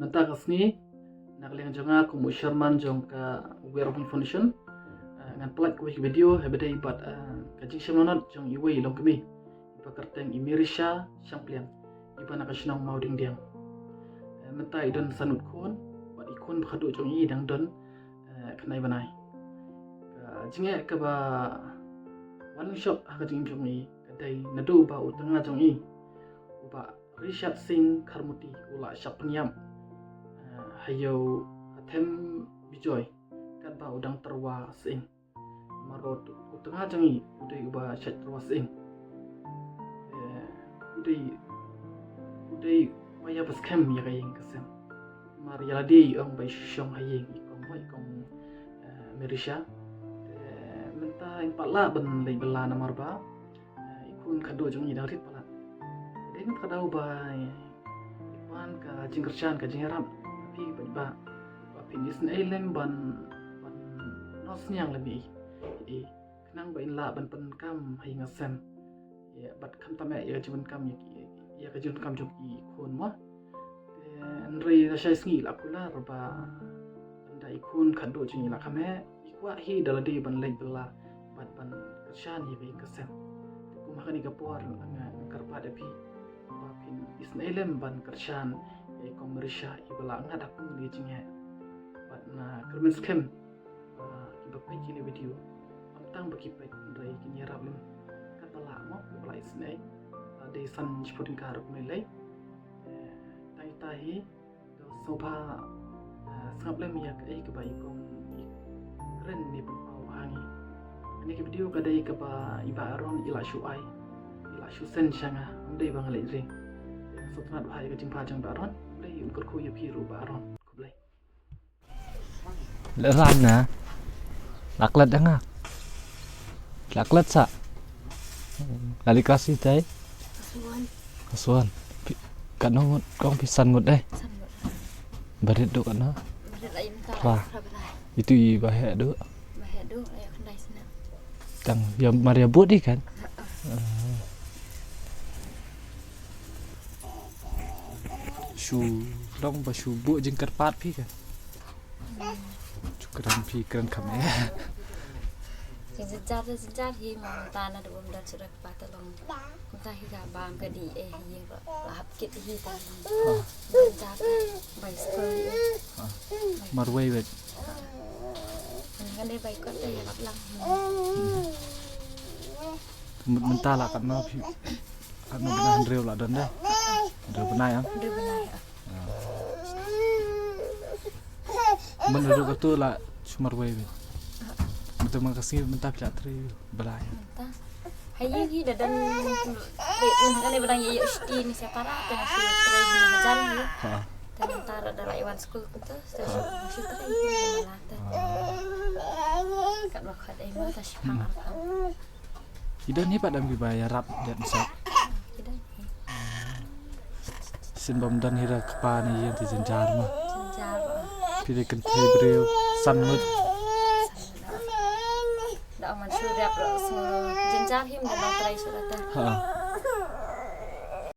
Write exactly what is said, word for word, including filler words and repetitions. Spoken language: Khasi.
Mynta ka sngi, na ka liang jong nga kum u chairman jong ka We're Women Foundation, eh, ngan pynlait kawei ka video haba ïadei bad, eh, ka jingshim lanot jong iwei i longkmie iba kyrteng i Mirisha Shangpliang, iba na ka shnong Mawdingdiang. Eh, mynta i don san ngut khun, bad i khun ba khatduh jong i dang don, eh, khyndai bnai. Ka jingeh kaba wan shok ha ka jingim jong i ka dei naduh ba u tnga jong i, u Bah Richard Singh Kharmuti, u la shah pynïap, eh, ha ïew ha them Bijoy, katba u dang tyrwa sying. Namar ba u tnga jong i u dei uba shait tyrwa sying. Eh, u dei, u dei uba ïa ba skhem ïa ka ïing ka sem. Namar ïa lade i ong ba i shu shong ha ïing, i kong, i kong, eh, Mirisha. Eh, mynta ngim pat lah ban leit bylla namar ba, eh, i khun khatduh jong i dang rit palat. Dei ngut ka daw ba i wan ka jingkyrshan, ka jingïarap ha phi paidbah, ba phin isynei lem ban, ban nosniang lem ïa i, khnang ba in lah ban pyndonkam ha ïing ha sem. Ïa, bad khamtam eh ïa ka jingpyndonkam ïa ki, ïa ka jingpyndonkam jong ki khun mo. Te hynrei lashai sngi la kular ba ynda i khun khatduh jong i la kham heh, i kwah hi da lade ban leit bylla bad ban kyrshan ïa ka ïing ka sem. Te kum ha kane ka por nga, nga kyrpad ïa phi ba phin isynei lem ban kyrshan ïa i kong Mirisha iba la ngat ha kum kane ka jingeh. Bad nga kyrmen skhem ba kiba peit kine video, ym tang ba ki peit hynrei kin ïarap lem katba lah mo, kiba lah isynei. Ah, dei san shiphew tyngka ruh kumne lei. Eh, tang ita hi, to sngewbha, eh, sngap lem ïa kaei kaba i kong i kren ne pynpaw ha ngi. Kane ka video ka dei kaba i Bah Aaron i la shu ai, i la shu send sha nga, ym dei ba nga leit ring. Te nga sngewtynnat bha ïa ka jingbha jong Bah Aaron, ym dei un kyrkhu ïa phi ruh Bah Aaron. Khublei. Lehrain na. La klet da nga. La klet sa. La leit klas itai? Klas one. Klas one. Phi, katno ngut kong phi, san ngut dei? San ngut. Barit duh katno? Barit lai mynta. Phra. Phra barit. Itu i ba heh duh. Ba heh duh, ïa khyndai snem. Tang ïa mar ïa bud i kan. Ha, ha. Ah. Shu long ba shu buh jingkyrpad phi kan. Shu kren phi kren kham eh. Jing jynjar, jynjar hi mynta naduh bym don shuh da kpa te long. Mynta hi ka bam ka dih eh hi la hap kit hi te. Ah. Jynjar bai skul hi. Ah. Marwei wet. Mynta ka dei bai kot te ïarap lang. Hmm. Mynta la katno phi, katno bnai, hynriew la don dei? Hynriew bnai ah? Hynriew bnai ah. Ah. Mynta ruh katu la shu marwei. Mynta man ka sngi mynta phi la trei blai. Mynta. Ha ïing hi da don, mynta kane ba dang ïa ïoh shuti ne sha para te nga shu trei ha jan hi. Ha. Te mynta ruh da la ïa wan skul kumta te nga shu trei hi mynta. Ah. Katba khot ei mynta shipang arpang. Ki don hi pat em kiba ïarap dep sa? Ki don hi. Shen bym don hi da kpa ne ïing te jynjar ma. Jynjar ma. Phi dei kynthei briew, san ngut. Da man shu riap ruh sngew jynjar hi, ym don nongtrei shuh da te. Ha.